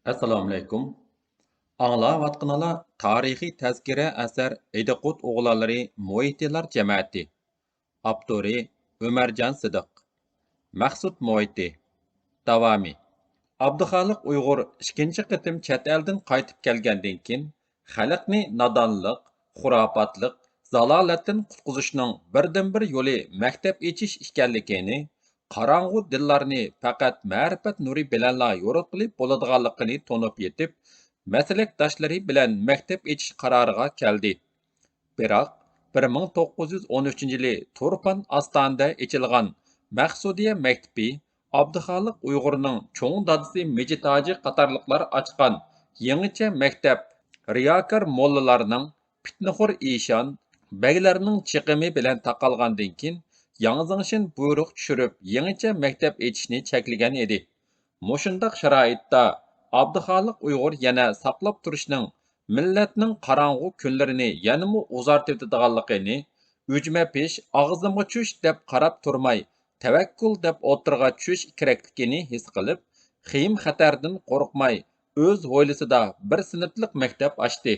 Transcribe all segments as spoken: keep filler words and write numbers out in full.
ئەسسالامۇئەلەيكۇم. ئاڭلاۋاتقىنىڭلار تارىخىي تەزكىرە ئەسەر ئىدىقۇت ئوغلانلىرى مۇھىتىلار جەمەتى. ئاپتورى ئۆمەرجان سىدىق. مەخسۇت مۇھىتى. داۋامى. ئابدۇخالىق ئۇيغۇر ئىككىنچى قېتىم چەت ئەلدىن قايتىپ كەلگەندىن كېيىن، خەلقنى نادانلىق، خۇراپاتلىق، زالالەتتىن قۇتقۇزۇشنىڭ بىردىنبىر يولى مەكتەپ ئېچىش ئىكەنلىكىنى، قاراڭغۇ دىللارنى پەقەت مەرىپەت نۇرى بىلەنلا يورۇتقىلى بولىدىغانلىقىنى تونۇپ يېتىپ، مەسلەكداشلىرى بىلەن مەكتەپ ئېچىش قارارىغا كەلدى. بىراق، بىر مىڭ توققۇز يۈز ئون ئۈچىنچى يىلى تۇرپان ئاستانىدە ئېچىلغان مەخسۇدىيە مەكتىپى ئابدۇخالىق ئۇيغۇرنىڭ چوڭ دادىسى مىجىت ھاجى قاتارلىقلار ئاچقان يېڭىچە مەكتەپ رىياكار موللىلارنىڭ، پىتنىخور ئىشان، بەگلەرنىڭ چېقىمى بىلەن تاقالغاندىن كېيىن، ياڭ زېڭشىن بۇيرۇق چۈشۈرۈپ، يېڭىچە مەكتەپ ئېچىشنى چەكلىگەن ئىدى. مۇشۇنداق شارائىتتا ئابدۇخالىق ئۇيغۇر يەنە ساقلاپ تۇرۇشنىڭ مىللەتنىڭ قاراڭغۇ كۈنلىرىنى يەنىمۇ ئۇزارتىۋېتىدىغانلىقىنى، ئۈجمە پىش، ئاغزىمغا چۈش دەپ قاراپ تۇرماي، تەۋەككۈل دەپ ئوتتۇرىغا چۈشۈش كېرەكلىكىنى ھېس قىلىپ، خېيىم خەتەردىن قورقماي، ئۆز ھويلىسىدا بىر سىنىپلىق مەكتەپ ئاچتى.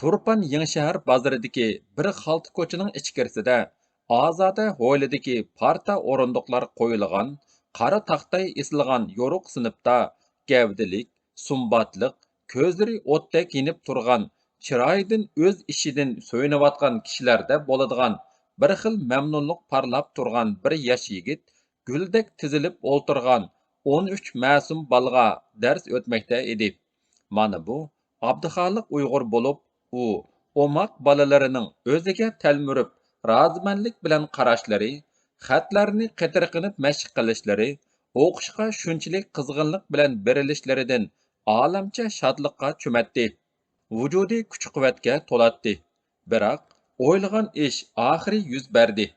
تۇرپان يېڭىشەھەر بازىرىدىكى بىر خالتا كوچىنىڭ ئىچكىرىسىدە، ئازادە ھويلىدىكى پارتا ئورۇندۇقلار قويۇلغان، قارا تاختاي ئېسىلغان يورۇق سىنىپتا گەۋدىلىك، سۇمباتلىق، كۆزلىرى ئوتتەك يېنىپ تۇرغان، چىرايىدىن ئۆز ئىشىدىن سۆيۈنۈۋاتقان كىشىلەردە بولىدىغان بىر خىل مەمنۇنلۇق پارلاپ تۇرغان بىر ياش يىگىت گۈلدەك تىزىلىپ ئولتۇرغان ئون ئۈچ مەسۇم بالىغا دەرس ئۆتمەكتە ئىدى. مانا بۇ ئابدۇخالىق ئۇيغۇر بولۇپ، ئۇ ئوماق بالىلىرىنىڭ ئۆزىگە تەلمۈرۈپ، رازىمەنلىك بىلەن قاراشلىرى، خەتلەرنى قېتىرقىنىپ مەشىق قىلىشلىرى، ئوقۇشقا شۇنچىلىك قىزغىنلىق بىلەن بېرىلىشلىرىدىن ئالەمچە شادلىققا چۆمەتتى. ۋۇجۇدى كۈچ-قۇۋۋەتكە تولاتتى. بىراق، ئويلىغان ئىش ئاخىرى يۈز بەردى.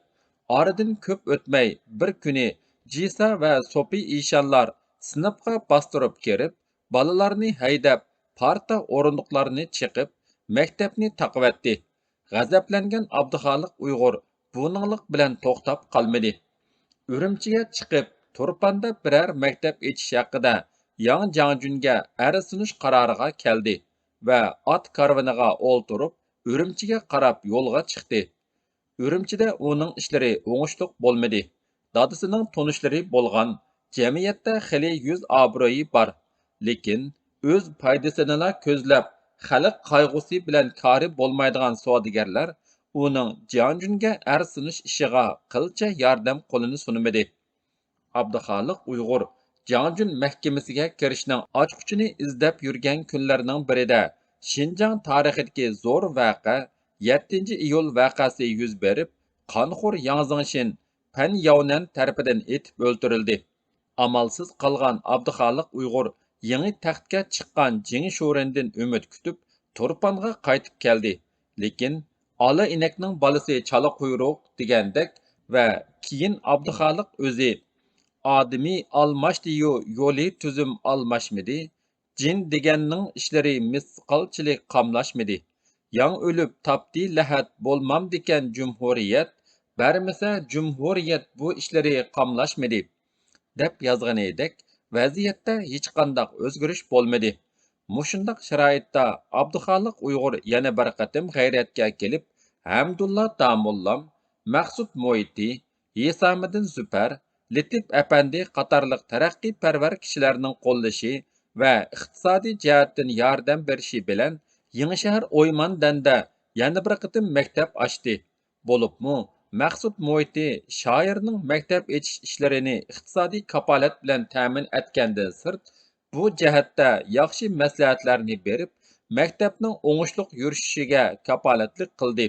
ئارىدىن كۆپ ئۆتمەي، بىر كۈنى جىسا ۋە سوپى ئىشانلار سىنىپقا باستۇرۇپ كىرىپ، بالىلارنى ھەيدەپ، پارتا ئورۇندۇقلارنى چېقىپ، مەكتەپنى تاقىۋەتتى. غەزەپلەنگەن ئابدۇخالىق ئۇيغۇر بۇنىڭلىق بىلەن توختاپ قالمىدى. ئۈرۈمچىگە چىقىپ، تۇرپاندا بىرەر مەكتەپ ئېچىش ھەققىدە ياڭ جياڭجۈنگە ئەرز سۇنۇش قارارىغا كەلدى ۋە ئات كارۋىنىغا ئولتۇرۇپ، ئۈرۈمچىگە قاراپ يولغا چىقتى. ئۈرۈمچىدە ئۇنىڭ ئىشلىرى ئوڭۇشلۇق بولمىدى. دادىسىنىڭ تونۇشلىرى بولغان، جەمئىيەتتە خېلى يۈز ئابرۇيى بار. لېكىن ئۆز پايدىسىنىلا كۆزلەپ، خەلق قايغۇسى بىلەن كارى بولمايدىغان سودىگەرلەر ئۇنىڭ جياڭجۈنگە ئەرز سۇنۇش ئىشىغا قىلچە ياردەم قولىنى سۇنمىدى. ئابدۇخالىق ئۇيغۇر جياڭجۈن مەھكىمىسىگە كىرىشنىڭ ئاچقۇچىنى ئىزدەپ يۈرگەن كۈنلەرنىڭ بىرىدە، شىنجاڭ تارىخىدىكى زور ۋەقە، يەتتىنچى ئىيۇل ۋەقەسى يۈز بېرىپ، قانخور ياڭ زېڭشىن پەن ياۋنەن تەرىپىدىن ئېتىپ ئۆلتۈرۈلدى. ئامالسىز قالغان ئابدۇخالىق ئۇيغۇر يېڭى تەختكە چىققان جېڭ شورېندىن ئۈمىد كۈتۈپ، تۇرپانغا قايتىپ كەلدى. لېكىن ئالا ئىنەكنىڭ بالىسى چالا قۇيرۇق دېگەندەك ۋە كېيىن ئابدۇخالىق ئۆزى «ئادىمى ئالماشتىيۇ، يولى تۈزۈم ئالماشمىدى، جىن دېگەننىڭ ئىشلىرى مىسقالچىلىك قاملاشمىدى. ياڭ ئۆلۈپ تاپتى لەھەت، بولمامدىكەن جۇمھۇرىيەت، بەرمىسە جۇمھۇرىيەت بۇ ئىشلىرى قاملاشمىدى» دەپ يازغىنىدەك، ۋەزىيەتتە ھېچقانداق ئۆزگىرىش بولمىدى. مۇشۇنداق شارائىتتا ئابدۇخالىق ئۇيغۇر يەنە بىر قېتىم غەيرەتكە كېلىپ، ھەمدۇللا داموللام، مەخسۇت مۇھىتى، ھېسامىدىن زۇپەر، لېتىپ ئەپەندى قاتارلىق تەرەققىيپەرۋەر كىشىلەرنىڭ قوللىشى ۋە ئىقتىسادىي جەھەتتىن ياردەم بېرىشى بىلەن، يېڭىشەھەر ئويمان دەندە يەنە بىر قېتىم مەكتەپ ئاچتى. بولۇپمۇ، مەخسۇت مۇھىتى شائىرنىڭ مەكتەپ ئېچىش ئىشلىرىنى ئىقتىسادىي كاپالەت بىلەن تەمىن ئەتكەندىن سىرت، بۇ جەھەتتە ياخشى مەسلىھەتلەرنى بېرىپ، مەكتەپنىڭ ئوڭۇشلۇق يۈرۈشۈشىگە كاپالەتلىك قىلدى.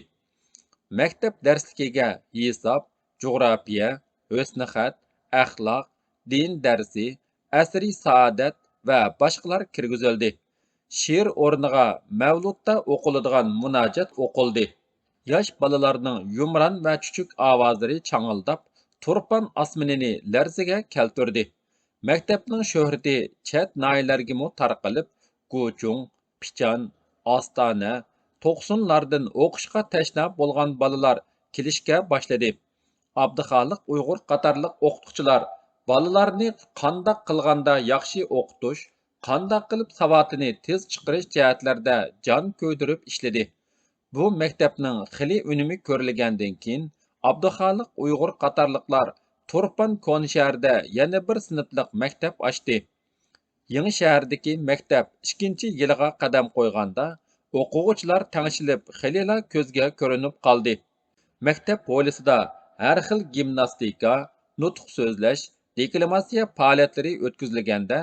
مەكتەپ دەرسلىكىگە ھېساب، جۇغراپىيە، ھۆسنىخەت، ئەخلاق، دىن دەرسى، ئەسىرى سائادەت ۋە باشقىلار كىرگۈزۈلدى. شېئىر ئورنىغا مەۋلۇتتا ئوقۇلىدىغان مۇناجات ئوقۇلدى. ياش بالىلارنىڭ يۇمران ۋە چۈچۈك ئاۋازلىرى چاڭىلداپ، تۇرپان ئاسمىنىنى لەرزىگە كەلتۈردى. مەكتەپنىڭ شۆھرىتى چەت ناھىيەلەرگىمۇ تارقىلىپ، گۇچۇڭ، پىچان، ئاستانە، توقسۇنلاردىن ئوقۇشقا تەشنا بولغان بالىلار كېلىشكە باشلىدى. ئابدۇخالىق ئۇيغۇر قاتارلىق ئوقۇتقۇچىلار بالىلارنى قانداق قىلغاندا ياخشى ئوقۇتۇش، قانداق قىلىپ ساۋاتىنى تېز چىقىرىش جەھەتلەردە جان كۆيدۈرۈپ ئىشلىدى. بۇ مەكتەپنىڭ خېلى ئۈنۈمى كۆرۈلگەندىن كېيىن، ئابدۇخالىق ئۇيغۇر قاتارلىقلار تۇرپان كونىشەھىرىدە يەنە بىر سىنىپلىق مەكتەپ ئاچتى. يېڭىشەھەردىكى مەكتەپ ئىككىنچى يىلىغا قەدەم قويغاندا، ئوقۇغۇچىلار تەڭشىلىپ، خېلىلا كۆزگە كۆرۈنۈپ قالدى. مەكتەپ ھويلىسىدا ھەر خىل گىمناستىكا، نۇتۇق سۆزلەش، دېكلاماتسىيە پائالىيەتلىرى ئۆتكۈزۈلگەندە،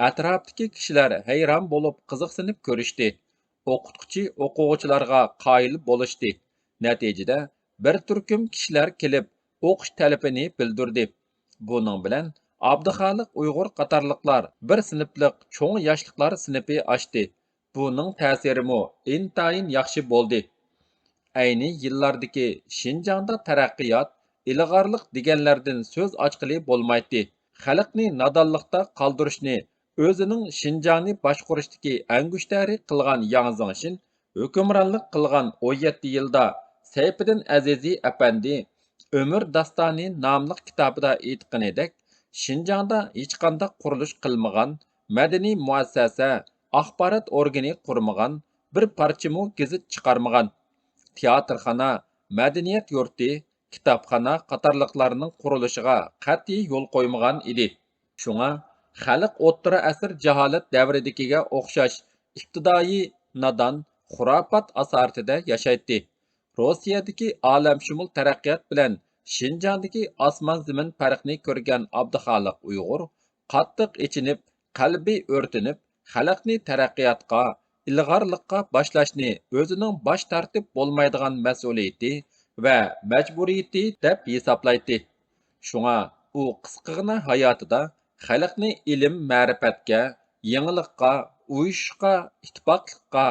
ئەتراپتىكى كىشىلەر ھەيران بولۇپ قىزىقسىنىپ كۆرۈشتى. ئوقۇتقۇچى ئوقۇغۇچىلارغا قايىل بولۇشتى. نەتىجىدە، بىر تۈركۈم كىشىلەر كېلىپ، ئوقۇش تەلىپىنى بىلدۈردى. بۇنىڭ بىلەن ئابدۇخالىق ئۇيغۇر قاتارلىقلار بىر سىنىپلىق چوڭ ياشلىقلار سىنىپى ئاچتى. بۇنىڭ تەسىرىمۇ ئىنتايىن ياخشى بولدى. ئەينى يىللاردىكى شىنجاڭدا تەرەققىيات، ئىلغارلىق دېگەنلەردىن سۆز ئاچقىلى بولمايتتى. خەلقنى نادانلىقتا قالدۇرۇشنى ئۆزىنىڭ شىنجاڭنى باشقۇرۇشتىكى ئەڭگۈشتەرى قىلغان ياڭ زېڭشىن ھۆكۈمرانلىق قىلغان ئون يەتتە يىلدا سەيپىدىن ئەزىزى ئەپەندى ئۆمۈر داستانى ناملىق كىتابىدا ئېيتقىنىدەك، شىنجاڭدا ھېچقانداق قۇرۇلۇش قىلمىغان، مەدەنىي مۇئەسسەسە، ئاخبارات ئورگىنى قۇرمىغان، بىر پارچىمۇ گېزىت چىقارمىغان، تىياتىرخانا، مەدەنىيەت يۇرتى، كىتابخانا قاتارلىقلارنىڭ قۇرۇلۇشىغا قەتئىي يول قويمىغان ئىدى. شۇڭا خەلق ئوتتۇرا ئەسىر جاھالەت دەۋرىدىكىگە ئوخشاش ئىپتىدائىي نادان، خۇراپات ئاسارىتىدە ياشايتتى. روسىيەدىكى ئالەمشۇمۇل تەرەققىيات بىلەن شىنجاڭدىكى ئاسمان زېمىن پەرقىنى كۆرگەن ئابدۇخالىق ئۇيغۇر قاتتىق ئېچىنىپ، قەلبى ئۆرتىنىپ، خەلقنى تەرەققىياتقا، ئىلغارلىققا باشلاشنى ئۆزىنىڭ باش تارتىپ بولمايدىغان مەسئۇلىيىتى ۋە مەجبۇرىيىتى دەپ ھېسابلايتتى. شۇڭا ئۇ قىسقىغىنە ھاياتىدا خەلقنى ئىلىم-مەرىپەتكە، يېڭىلىققا، ئۇيۇشۇشقا، ئىتتىپاقلىققا،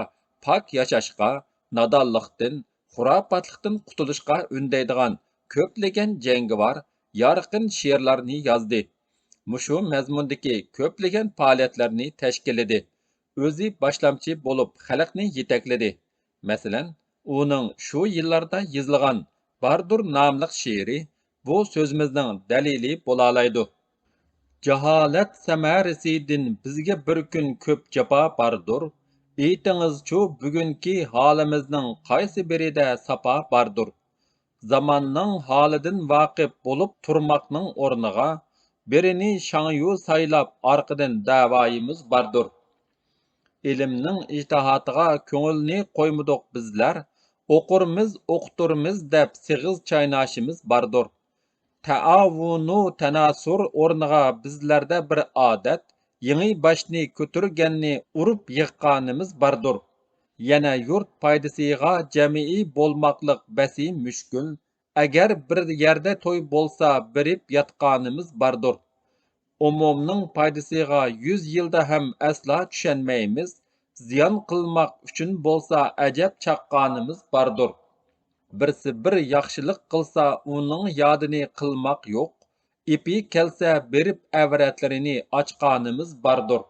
پاك ياشاشقا، نادانلىقتىن، خۇراپاتلىقتىن قۇتۇلۇشقا ئۈندەيدىغان كۆپلىگەن جەڭگىۋار، يارقىن شېئىرلارنى يازدى. مۇشۇ مەزمۇندىكى كۆپلىگەن پائالىيەتلەرنى تەشكىللىدى. ئۆزى باشلامچى بولۇپ خەلقنى يېتەكلىدى. مەسىلەن، ئۇنىڭ شۇ يىللاردا يېزىلغان باردۇر ناملىق شېئىرى بۇ سۆزىمىزنىڭ دەلىلى بولالايدۇ. جاھالەت سەمەرىسىدىن بىزگە بىر كۈن كۆپ جاپا باردۇر. ئېيتىڭىزچۇ، بۈگۈنكى ھالىمىزنىڭ قايسى بىرىدە ساپا باردۇر؟ زاماننىڭ ھالىدىن ۋاقىپ بولۇپ تۇرماقنىڭ ئورنىغا، بىرىنى شاڭيۇ سايلاپ ئارقىدىن دەۋايىمىز باردۇر. ئىلىمنىڭ ئىجتىھاتىغا كۆڭۈلنى قويمىدۇق بىزلەر، ئوقۇرمىز، ئوقۇتۇرمىز دەپ سېغىز چايناشىمىز باردۇر. تەئاۋۇنۇ تەناسۇر ئورنىغا بىزلەردە بىر ئادەت، يېڭى باشنى كۆتۈرگەننى ئۇرۇپ يىغقانىمىز باردۇر. يەنە يۇرت پايدىسىغا جەمئىي بولماقلىق بەسى مۈشكۈل، ئەگەر بىر يەردە توي بولسا بېرىپ ياتقانىمىز باردۇر. ئومۇمنىڭ پايدىسىغا يۈز يىلدا ھەم ئەسلا چۈشەنمەيمىز، زىيان قىلماق ئۈچۈن بولسا ئەجەب چاققانىمىز باردۇر. بىرسى بىر ياخشىلىق قىلسا ئۇنىڭ يادىنى قىلماق يوق، ئېپى كەلسە بېرىپ ئەۋرەتلىرىنى ئاچقانىمىز باردۇر.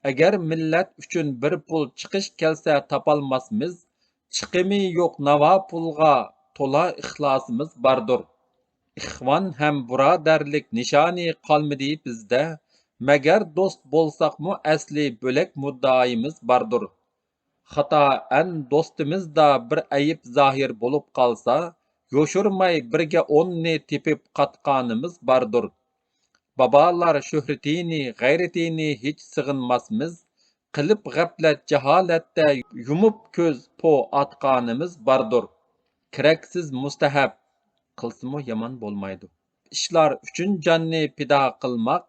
ئەگەر مىللەت ئۈچۈن بىر پۇل چىقىش كەلسە تاپالماسمىز، چىقىمى يوق ناۋا پۇلغا تولا ئىخلاسىمىز باردۇر. ئىخۋان ھەم بۇرادەرلىك نىشانى قالمىدى بىزدە، مەگەر دوست بولساقمۇ ئەسلى بۆلەك مۇددىئايىمىز باردۇر. خاتائەن دوستىمىزدا بىر ئەيىب زاھىر بولۇپ قالسا، يوشۇرماي بىرگە ئوننى تېپىپ قاتقانىمىز باردۇر. بابالار شۆھرىتىنى، غەيرىتىنى ھېچ سېغىنماسمىز، قىلىپ غەپلەت جاھالەتتە يۇمۇپ كۆز پو ئاتقانىمىز باردۇر. كېرەكسىز مۇستەھەپ، قىلسىمۇ يامان بولمايدۇ، ئىشلار ئۈچۈن جاننى پىدا قىلماق،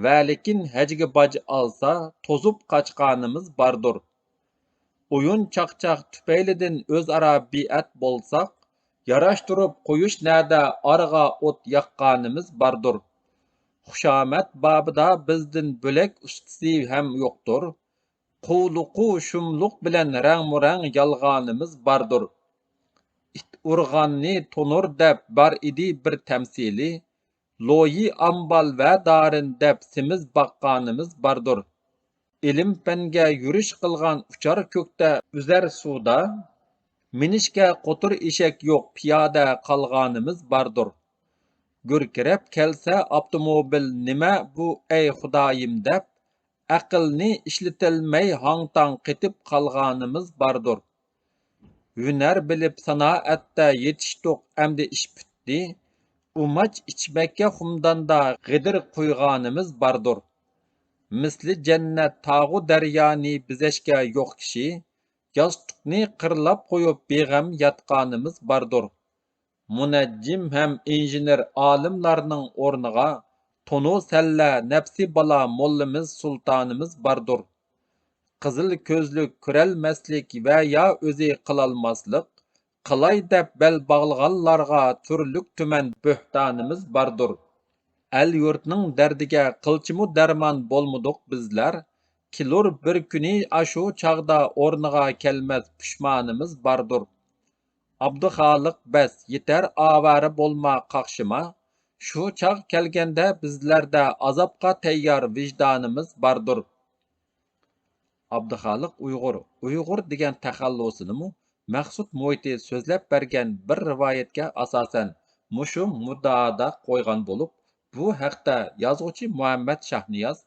ۋەلىكىن ھەجگە باج ئالسا توزۇپ قاچقانىمىز باردۇر. ئويۇن چاقچاق تۈپەيلىدىن ئۆزئارا بىئەت بولساق، ياراشتۇرۇپ قويۇش نەدە ئارىغا ئوت ياققانىمىز باردۇر. خۇشامەت بابىدا بىزدىن بۆلەك ئۇستىسى ھەم يوقتۇر. قۇۋلۇقۇ شۇملۇق بىلەن رەڭمۇرەڭ يالغانىمىز باردۇر. ئىت ئۇرغاننى تونۇر دەپ بار ئىدى بىر تەمسىلى، لويى ئامبال ۋە دارىن دەپ سېمىز باققانىمىز باردۇر. ئىلىم-پەنگە يۈرۈش قىلغان ئۇچار كۆكتە ئۈزەر سۇدا، مىنىشكە قوتۇر ئېشەك يوق پىيادە قالغانىمىز باردۇر. گۈركىرەپ كەلسە ئاپتوموبىل، نېمە بۇ ئەي خۇدايىم دەپ، ئەقىلنى ئىشلىتەلمەي ھاڭ-تاڭ قېتىپ قالغانىمىز باردۇر. ھۈنەر بىلىپ سانائەتتە يېتىشتۇق، ئەمدى ئىش پۈتتى. ئۇماچ ئىچمەككە خۇمداندا غىدىر قۇيغانىمىز باردۇر. مىسلى جەننەت تاغۇ دەريانى بېزەشكە يوق كىشى، ياستۇقنى قىرلاپ قويۇپ بىغەم ياتقانىمىز باردۇر. مۇنەججىم ھەم ئىنژېنېر ئالىملارنىڭ ئورنىغا تونۇ سەللە نەپسى بالا موللىمىز سۇلتانىمىز باردۇر. قىزىل كۆزلۈك كۆرەلمەسلىك ۋە يا ئۆزى قىلالماسلىق، قىلاي دەپ بەل باغلىغانلارغا تۈرلۈك تۈمەن بۆھتانىمىز باردۇر. ئەل-يۇرتنىڭ دەردىگە قىلچىمۇ دەرمان بولمىدۇق بىزلەر، كېلۇر بىر كۈنى ئاشۇ چاغدا ئورنىغا كەلمەس پۇشمانىمىز باردۇر. ئابدۇخالىق بەس، يېتەر ئاۋارە بولما قاقشىما، شۇ چاغ كەلگەندە بىزلەردە ئازابقا تەييار ۋىجدانىمىز باردۇر. ئابدۇخالىق ئۇيغۇر، ئۇيغۇر دېگەن تەخەللۇسىنىمۇ مەخسۇت مۇھىتى سۆزلەپ بەرگەن بىر رىۋايەتكە ئاساسەن مۇشۇ مۇددىئادا قويغان بولۇپ، بۇ ھەقتە يازغۇچى مۇھەممەد شاھنىياز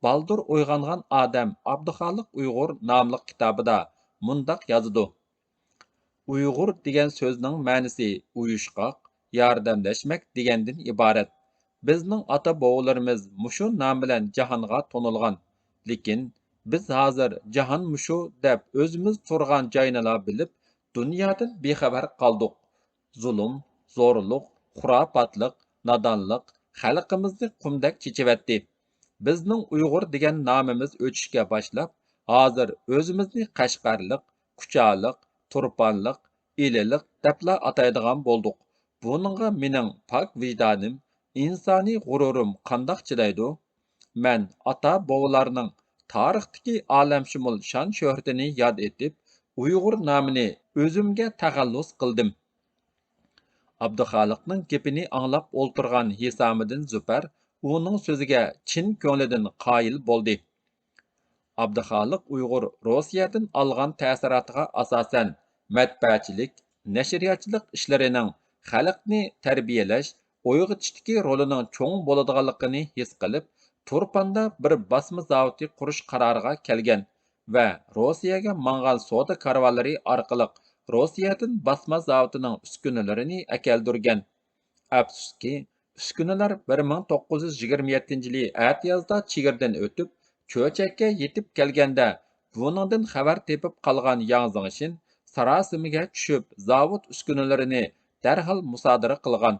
بالدۇر ئويغانغان ئادەم ئابدۇخالىق ئۇيغۇر ناملىق كىتابىدا مۇنداق يازىدۇ: ئۇيغۇر دېگەن سۆزنىڭ مەنىسى ئۇيۇشقاق، ياردەملەشمەك دېگەندىن ئىبارەت. بىزنىڭ ئاتا-بوۋىلىرىمىز مۇشۇ نام بىلەن جاھانغا تونۇلغان. لېكىن بىز ھازىر جاھان مۇشۇ دەپ ئۆزىمىز تۇرغان جاينىلا بىلىپ، دۇنيادىن بىخەۋەر قالدۇق. زۇلۇم، زورلۇق، خۇراپاتلىق، نادانلىق خەلقىمىزنى قۇمدەك چېچىۋەتتى. بىزنىڭ ئۇيغۇر دېگەن نامىمىز ئۆچۈشكە باشلاپ، ھازىر ئۆزىمىزنى قەشقەرلىق، كۇچالىق، تۇرپانلىق، ئىلىلىق دەپلا ئاتايدىغان بولدۇق. بۇنىڭغا مېنىڭ پاك ۋىجدانىم، ئىنسانىي غۇرۇرۇم قانداق چىدايدۇ؟ مەن ئاتا-بوۋىلارنىڭ تارىختىكى ئالەمشۇمۇل شان-شۆھرىتىنى ياد ئېتىپ، ئۇيغۇر نامىنى ئۆزۈمگە تەخەللۇس قىلدىم. ئابدۇخالىقنىڭ گېپىنى ئاڭلاپ ئولتۇرغان ھېسامىدىن زۇپەر ئۇنىڭ سۆزىگە چىن كۆڭلىدىن قايىل بولدى. ئابدۇخالىق ئۇيغۇر روسىيەدىن ئالغان تەسىراتىغا ئاساسەن، مەتبەئەچىلىك، نەشرىياتچىلىق ئىشلىرىنىڭ خەلقنى تەربىيەلەش، ئويغىتىشتىكى رولىنىڭ چوڭ بولىدىغانلىقىنى ھېس قىلىپ، تۇرپاندا بىر باسما زاۋۇتى قۇرۇش قارارىغا كەلگەن ۋە روسىيەگە ماڭغان سودا كارۋانلىرى ئارقىلىق روسىيەدىن باسما زاۋۇتىنىڭ ئۈسكۈنىلىرىنى ئەكەلدۈرگەن. ئەپسۇسكى، ئۈسكۈنىلەر بىر مىڭ توققۇز يۈز يىگىرمە يەتتىنچى يىلى ئەتىيازدا چېگرىدىن ئۆتۈپ، چۆچەككە يېتىپ كەلگەندە، بۇنىڭدىن خەۋەر تېپىپ قالغان ياڭ زېڭشىن ساراسىمىگە چۈشۈپ، زاۋۇت ئۈسكۈنىلىرىنى دەرھال مۇسادىرە قىلغان.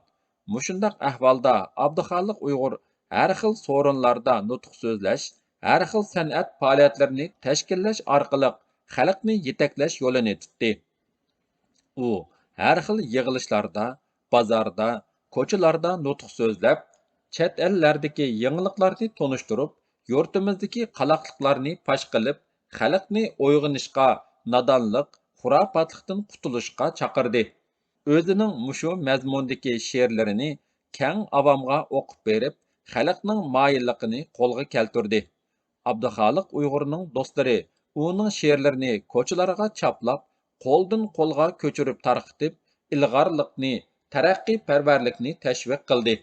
مۇشۇنداق ئەھۋالدا ئابدۇخالىق ئۇيغۇر ھەر خىل سورۇنلاردا نۇتۇق سۆزلەش، ھەر خىل سەنئەت پائالىيەتلىرىنى تەشكىللەش ئارقىلىق خەلقنى يېتەكلەش يولىنى تۇتتى. ئۇ ھەر خىل يىغىلىشلاردا، بازاردا، كوچىلاردا نۇتۇق سۆزلەپ، چەت ئەللەردىكى يېڭىلىقلارنى تونۇشتۇرۇپ، يۇرتىمىزدىكى قالاقلىقلارنى پاش قىلىپ، خەلقنى ئويغىنىشقا، نادانلىق، خۇراپاتلىقتىن قۇتۇلۇشقا چاقىردى. ئۆزىنىڭ مۇشۇ مەزمۇندىكى شېئىرلىرىنى كەڭ ئاۋامغا ئوقۇپ بېرىپ، خەلقنىڭ مايىللىقىنى قولغا كەلتۈردى. ئابدۇخالىق ئۇيغۇرنىڭ دوستلىرى ئۇنىڭ شېئىرلىرىنى كوچىلارغا چاپلاپ، قولدىن قولغا كۆچۈرۈپ تارقىتىپ، ئىلغارلىقنى، تەرەققىيپەرۋەرلىكنى تەشۋىق قىلدى.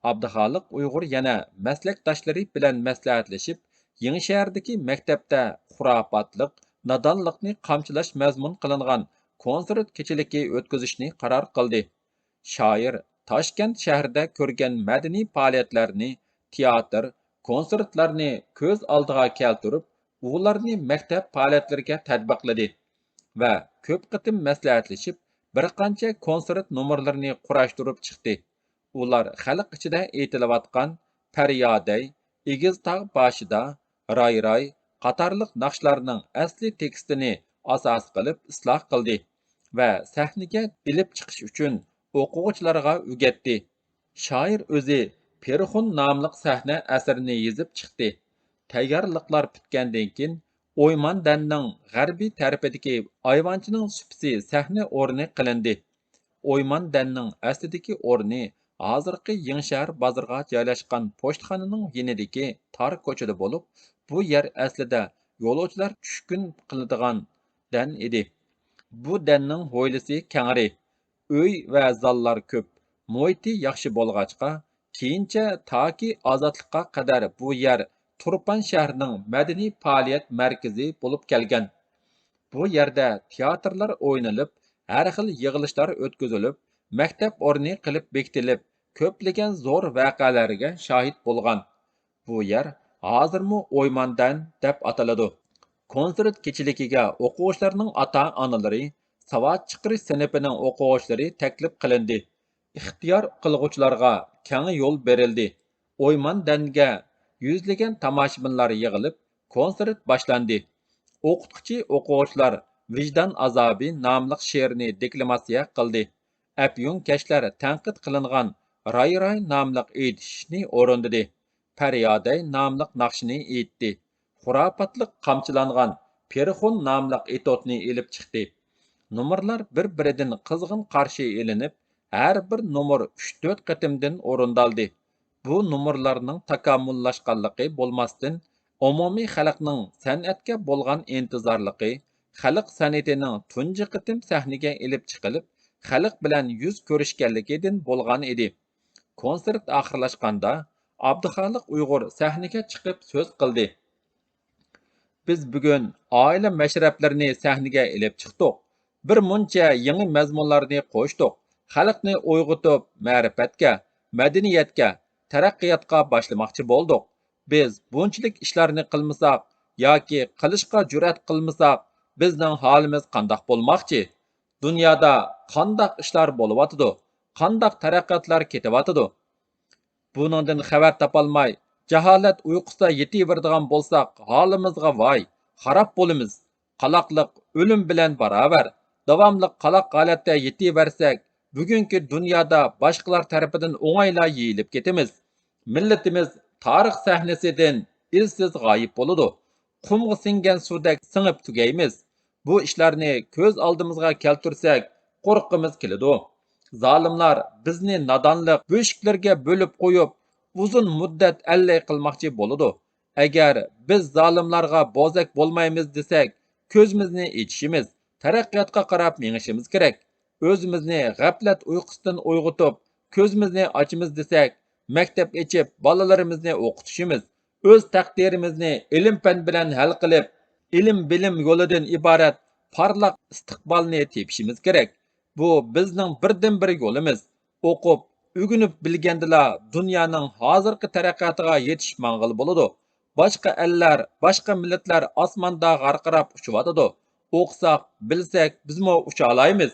ئابدۇخالىق ئۇيغۇر يەنە مەسلەكداشلىرى بىلەن مەسلىھەتلىشىپ، يېڭىشەھەردىكى مەكتەپتە خۇراپاتلىق، نادانلىقنى قامچىلاش مەزمۇن قىلىنغان كونسېرت كېچىلىكى ئۆتكۈزۈشنى قارار قىلدى. شائىر تاشكەنت شەھىرىدە كۆرگەن مەدەنىي پائالىيەتلەرنى، تىياتىر، كونسېرتلارنى كۆز ئالدىغا كەلتۈرۈپ، ئۇلارنى مەكتەپ پائالىيەتلىرىگە تەتبىقلىدى ۋە كۆپ قېتىم مەسلىھەتلىشىپ، بىر قانچە كونسېرت نومۇرلىرىنى قۇراشتۇرۇپ چىقتى. ئۇلار خەلق ئىچىدە ئېيتىلىۋاتقان پەريادەي، ئېگىز تاغ باشىدا، راي راي قاتارلىق ناخشىلارنىڭ ئەسلى تېكىستىنى ئاساس قىلىپ ئىسلاھ قىلدى ۋە سەھنىگە ئېلىپ چىقىش ئۈچۈن ئوقۇغۇچىلارغا ئۆگەتتى. شائىر ئۆزى پېرخون ناملىق سەھنە ئەسىرىنى يېزىپ چىقتى. تەييارلىقلار پۈتكەندىن كېيىن، ئويمان دەننىڭ غەربىي تەرىپىدىكى ئايۋانچىنىڭ سۇپىسى سەھنە ئورنى قىلىندى. ئويمان دەننىڭ ئەسلىدىكى ئورنى ھازىرقى يېڭىشەھەر بازىرىغا جايلاشقان پوچتىخانىنىڭ يېنىدىكى تار كوچىدا بولۇپ، بۇ يەر ئەسلىدە يولۇچىلار چۈشكۈن قىلىدىغان دەن ئىدى. بۇ دەننىڭ ھويلىسى كەڭرى، ئۆي ۋە زاللار كۆپ، مۇھىتى ياخشى بولغاچقا، كېيىنچە تاكى ئازادلىققا قەدەر بۇ يەر تۇرپان شەھىرىنىڭ مەدەنىي پائالىيەت مەركىزى بولۇپ كەلگەن. بۇ يەردە تىياتىرلار ئوينىلىپ، ھەر خىل يىغىلىشلار ئۆتكۈزۈلۈپ، مەكتەپ ئورنى قىلىپ بېكىتىلىپ، كۆپلىگەن زور ۋەقەلەرگە شاھىت بولغان. بۇ يەر ھازىرمۇ ئويماندەن دەپ ئاتىلىدۇ. كونسېرت كېچىلىكىگە ئوقۇغۇچىلارنىڭ ئاتا-ئانىلىرى، ساۋات چىقىرىش سىنىپىنىڭ ئوقۇغۇچىلىرى تەكلىپ قىلىندى. ئىختىيار قىلغۇچىلارغا كەڭ يول بېرىلدى. ئويماندەنگە يۈزلىگەن تاماشىبىنلار يىغىلىپ، كونسېرت باشلاندى. ئوقۇتقۇچى ئوقۇغۇچىلار ۋىجدان ئازابى ناملىق شېئىرنى دېكلاماتسىيە قىلدى. ئەپيۈن كەشلەر تەنقىد قىلىنغان راي راي ناملىق ئېيتىشنى ئورۇندىدى. پەريادەي ناملىق ناخشىنى ئېيتتى. خۇراپاتلىق قامچىلانغان پېرىخون ناملىق ئېتوتنى ئېلىپ چىقتى. نومۇرلار بىر-بىرىدىن قىزغىن قارشى ئېلىنىپ، ھەر بىر نومۇر ئۈچ-تۆت قېتىمدىن ئورۇندالدى. بۇ نومۇرلارنىڭ تاكامۇللاشقانلىقى بولماستىن، ئومۇمىي خەلقنىڭ سەنئەتكە بولغان ئىنتىزارلىقى، خەلق سەنئىتىنىڭ تۇنجى قېتىم سەھنىگە ئېلىپ چىقىلىپ، خەلق بىلەن يۈز كۆرۈشكەنلىكىدىن بولغان ئىدى. كونسېرت ئاخىرلاشقاندا، ئابدۇخالىق ئۇيغۇر سەھنىگە چىقىپ سۆز قىلدى. بىز بۈگۈن ئائىلە مەشرەپلىرىنى سەھنىگە ئېلىپ چىقتۇق. بىر مۇنچە يېڭى مەزمۇنلارنى قوشتۇق. خەلقنى ئويغىتىپ، مەرىپەتكە، مەدەنىيەتكە، تەرەققىياتقا باشلىماقچى بولدۇق. بىز بۇنچىلىك ئىشلارنى قىلمىساق ياكى قىلىشقا جۈرئەت قىلمىساق، بىزنىڭ ھالىمىز قانداق بولماقچى؟ دۇنيادا قانداق ئىشلار بولۇۋاتىدۇ؟ قانداق تەرەققىياتلار كېتىۋاتىدۇ؟ بۇنىڭدىن خەۋەر تاپالماي، جاھالەت ئۇيقۇسىدا يېتىۋېرىدىغان بولساق، ھالىمىزغا ۋاي، خاراب بولىمىز. قالاقلىق ئۆلۈم بىلەن باراۋەر. داۋاملىق قالاق ھالەتتە يېتىۋەرسەك، بۈگۈنكى دۇنيادا باشقىلار تەرىپىدىن ئوڭايلا يېيىلىپ كېتىمىز. مىللىتىمىز تارىخ سەھنىسىدىن ئىزسىز غايىب بولىدۇ. قۇمغا سىڭگەن سۇدەك سىڭىپ تۈگەيمىز. بۇ ئىشلارنى كۆز ئالدىمىزغا كەلتۈرسەك، قورققىمىز كېلىدۇ. زالىملار بىزنى نادانلىق بۆشۈكلىرىگە بۆلۈپ قويۇپ، ئۇزۇن مۇددەت ئەللەي قىلماقچى بولىدۇ. ئەگەر بىز زالىملارغا بوزەك بولمايمىز دېسەك، كۆزىمىزنى ئېچىشىمىز، تەرەققىياتقا قاراپ مېڭىشىمىز كېرەك. ئۆزىمىزنى غەپلەت ئۇيقۇسىدىن ئويغىتىپ، كۆزىمىزنى ئاچىمىز دېسەك، مەكتەپ ئېچىپ، بالىلىرىمىزنى ئوقۇتۇشىمىز، ئۆز تەقدىرىمىزنى ئىلىم-پەن بىلەن ھەل قىلىپ، ئىلىم-بىلىم يولىدىن ئىبارەت پارلاق ئىستىقبالنى تېپىشىمىز كېرەك. بۇ بىزنىڭ بىردىنبىر يولىمىز. ئوقۇپ، ئۆگىنىپ بىلگەندىلا دۇنيانىڭ ھازىرقى تەرەققىياتىغا يېتىشىپ ماڭغىلى بولىدۇ. باشقا ئەللەر، باشقا مىللەتلەر ئاسماندا غارقىراپ ئۇچۇۋاتىدۇ. ئوقۇساق، بىلسەك، بىزمۇ ئۇچالايمىز.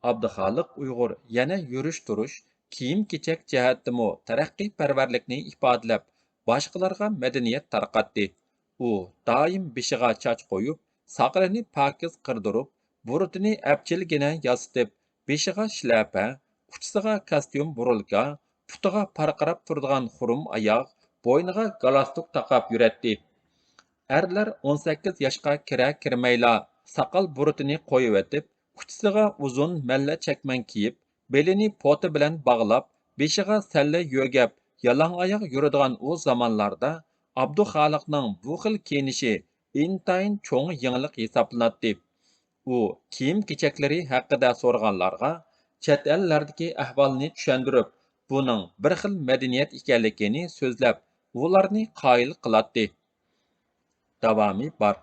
ئابدۇخالىق ئۇيغۇر يەنە يۈرۈش-تۇرۇش، كىيىم-كېچەك جەھەتتىمۇ تەرەققىيپەرۋەرلىكنى ئىپادىلەپ، باشقىلارغا مەدەنىيەت تارقاتتى. ئۇ دائىم بېشىغا چاچ قويۇپ، ساقىلىنى پاكىز قىردۇرۇپ، بۇرۇتىنى ئەپچىلگىنە ياسىتىپ، بېشىغا شىلەپە، ئۇچىسىغا كاستيۇم بۇرۇلكا، پۇتىغا پارقىراپ تۇرىدىغان خۇرۇم ئاياغ، بوينىغا گالستۇك تاقاپ يۈرەتتى. ئەرلەر ئون سەككىز ياشقا كىرە-كىرمەيلا ساقال بۇرۇتىنى قويۇۋېتىپ، ئۇچىسىغا ئۇزۇن مەللە چەكمەن كىيىپ، بېلىنى پوتا بىلەن باغلاپ، بېشىغا سەللە يۆگەپ، يالاڭ ئاياغ يۈرىدىغان ئۇ زامانلاردا ئابدۇخالىقنىڭ بۇ خىل كىيىنىشى ئىنتايىن چوڭ يېڭىلىق ھېسابلىناتتى. ئۇ كىيىم-كېچەكلىرى ھەققىدە سورىغانلارغا چەت ئەللەردىكى ئەھۋالنى چۈشەندۈرۈپ، بۇنىڭ بىر خىل مەدەنىيەت ئىكەنلىكىنى سۆزلەپ، ئۇلارنى قايىل قىلاتتى. داۋامى بار.